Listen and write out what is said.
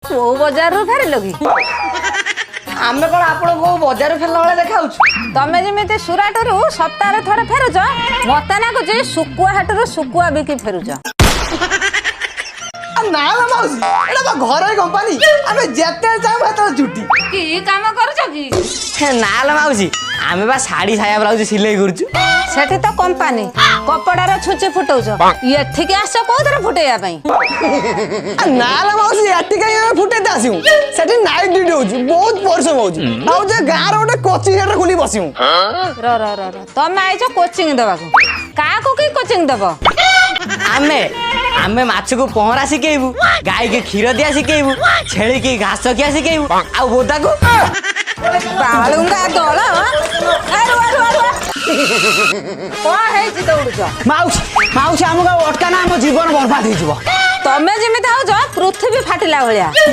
କୋଉ ବଜାରରୁ ଫେରିଲ କି? ଆମେ କଣ ଆପଣ କୋଉ ବଜାର ଫେରିଲା ଭଳିଆ ଦେଖାଉଛୁ? ତମେ ଯେମିତି ସୁରାଟରୁ ସପ୍ତାହରେ ଥରେ ଫେରୁଛ, ମତେ ଲାଗୁଛି ଶୁକୁଆ ହାଟରୁ ଶୁକୁଆ ବିକି ଫେରୁଛ। ନା ନା ମାଉସୀ, ଏଇଟା ତ ଘରୋଇ କମ୍ପାନୀ, ଆମେ ଯେତେବେଳେ ଚାହିଁବୁ ସେତେବେଳେ ଛୁଟି। କି କାମ କରୁଛ କି? ନା ଲୋ ମାଉସୀ, ଆମେ ବା ଶାଢୀ, ସାୟା, ବ୍ଲାଉଜ ସିଲେଇ କରୁଛୁ। ସେଠି ତ କମ୍ପାନୀ କପଡାର ଛୁଞ୍ଚି ଫୁଟଉଛ, ଏଠିକି ଆସ କୋଉଥିରେ ଫୁଟେଇବା ପାଇଁ? ନା ନା ମାଉସୀ, ଏଠି କାହିଁ ଆମେ ଫୁଟେଇତେ ଆସିବୁ? ସେଠି ନାଇଟ୍ ଡ୍ୟୁଟି ହଉଛି, ବହୁତ ପରିଶ୍ରମ ହଉଛି। ଆଉ ଯେ ଗାଁର ଗୋଟେ କୋଚିଂ ସେଣ୍ଟର ଖୋଲି ବସିବୁ। ର ର ର ର, ତମେ ଆଇଛ କୋଚିଂ ଦେବାକୁ? କାହାକୁ କି କୋଚିଂ ଦବ? ଆମେ ମାଛକୁ ପହଁରା ଶିଖେଇବୁ, ଗାଈକି କ୍ଷୀର ଦିଆ ଶିଖେଇବୁ, ଛେଳିକି ଘାସ ଖିଆ ଶିଖେଇବୁ, ଆଉ ବୋଦାକୁ ବାଳୁଙ୍ଗା ଦଳ। ଏ, ରୁହ ରୁହ ରୁହ, କଣ ହେଇଛି ଦୌଡୁଛ? ମାଉସୀ, ମାଉସୀ, ଆମକୁ ଆଉ ଅଟକା ନା, ଆମ ଜୀବନ ବର୍ବାଦ ହେଇଯିବ। ତମେ ଯେମିତି ହଉଛ ପୃଥିବୀ ଫାଟିଲା ଭଳିଆ।